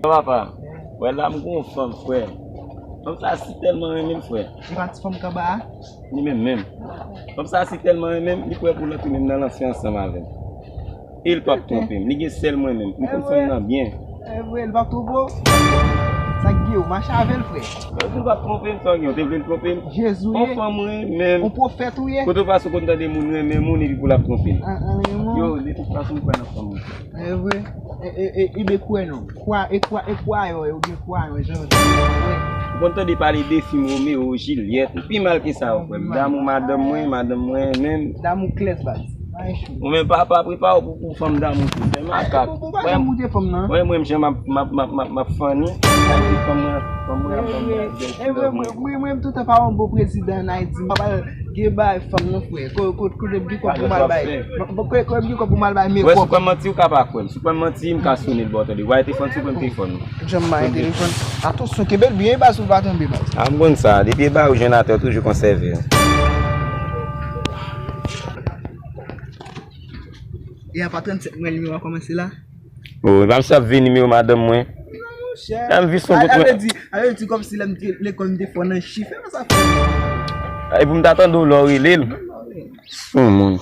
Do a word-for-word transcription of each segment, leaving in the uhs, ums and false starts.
Papa, wè la m gon fanm, frè. Fanm sa si tèlman renmen m, frè. E pa ti fanm k anba a? Li menm menm. Fanm sa si tèlman renmen m, li prè pou l antre menm nan lanse ansanm avè m. E l p ap twonpe m. Li gen sèl mwen menm. M konn fanm nan byen. E vre, l p ap twonpe w? Sa k gen w? Mache avè l, frè. Mwen di l p ap twonpe m, sa w gen? Ou te vle l twonpe m? Jezi w ye. On fanm renmen m. On pwofèt ou ye. Kote w pase w konn tande moun renmen moun epi pou l ap twonpe l? Yo, de tout fason m kwè nan fanm mwen. E vre. E, e, e, e ben kwè non. Kwa, e kwa, e kwayon, e ou gen kwayon, jan. Ou konn tande pale de fim Romeo, Juliet, pi mal ke sa, frè m. Damou madanm mwen, madanm mwen menm. Damou klès baz. Ou menm papa, prepare w pou, pou fanm damou tou. Fè makak. Ou pa janm moute fanm nan. Mwen, mwen, jan m ap, m ap, m ap, m ap, m ap fann li. Fanm mwen, fanm mwen, fanm mwen. Mwen, mwen, mwen, tout tan pa yon bon prezidan an Ayiti. M pa pral gen bay fanm non, frè. Ko, ko, kote m gen kòb pou m al bay. Kote, kote m gen kòb pou m al bay mekòp. Wè, si w kwè m manti, ou ka pa kwè m. Si w kwè m manti, m ka sone l ba w tande. Ou pa gen telefòn, si w kwè m telefòn ou. Jan m ba yon telefòn. Atansyon, kenbe l byen, baz, pou l pa tonbe, baz. A, m konn sa. Depi e ba ou jwenn atè, ou toujou konsève l. E apa trannsèt mwen nimewo a kòmanse la? O, e pa m sa ap veye nimewo madanm mwen. Non, monchè. Sa m vi son bout mwen. A vle di, a vle di kòmsi lè m te lekòl m te fò nan chif, e pa sa fè. E pou m ta tande w lè w rele l. Son moun.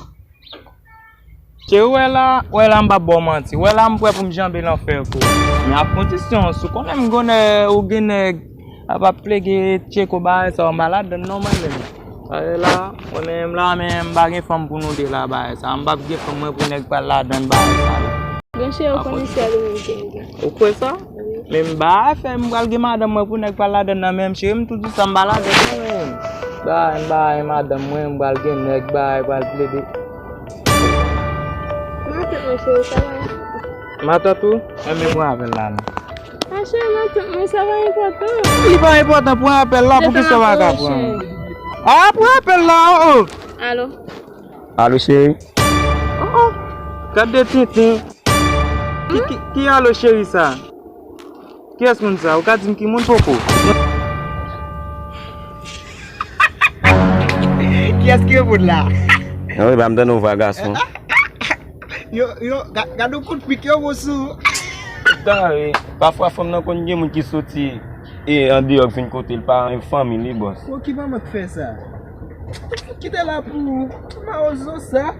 Cheri, wè la, wè la m p ap ba w manti. Wè la m prè pou m janbe lanfè kou. Men ak kondisyon, si w konnen m gon nèg, ou gen nèg, ap ap plege tcheko bagay sa yo, m pa ladann non mwen menm. Bagay la, mwen menm la, men m pa gen fanm pou nou de la bagay sa. M p ap gen fanm mwen pou nèg pral ladann bagay sa yo. Bon, cheri, ou konnen sèl ou menm ki gen. Ou kwè sa? Wi. Men m pa fè m pral gen madanm mwen pou nèg pral ladann nan, men cheri, m tou di sa m pa ladann non men. Ba, m pa gen madanm mwen, m pral gen nèg, bagay pral plede. Matant mwen cheri, sa va? Matant ou? Enben pran apèl la non. A cheri, matant mwen, sa pa enpòtan. Li pa enpòtan, pran apèl la, poukisa w pa ka pran? A, pran apèl la, o, o. Alo? Alo, cheri? O, o. Gad de tenten. Ki, ki, ki alo cheri sa? Kiyès moun sa? Ou ka di m ki moun poko? Kiyès ki reponn la? Ann wi, ba m tande yon vwa gason. Yo, yo, ga-, gade yon kout pik yo, wosou. Dare, pafwa fanm nan konn gen moun ki soti e andeyò k vin kote l, pa fanmi li, bòs. Bon, ki manman k fè sa? Kite la pou mawozo sa.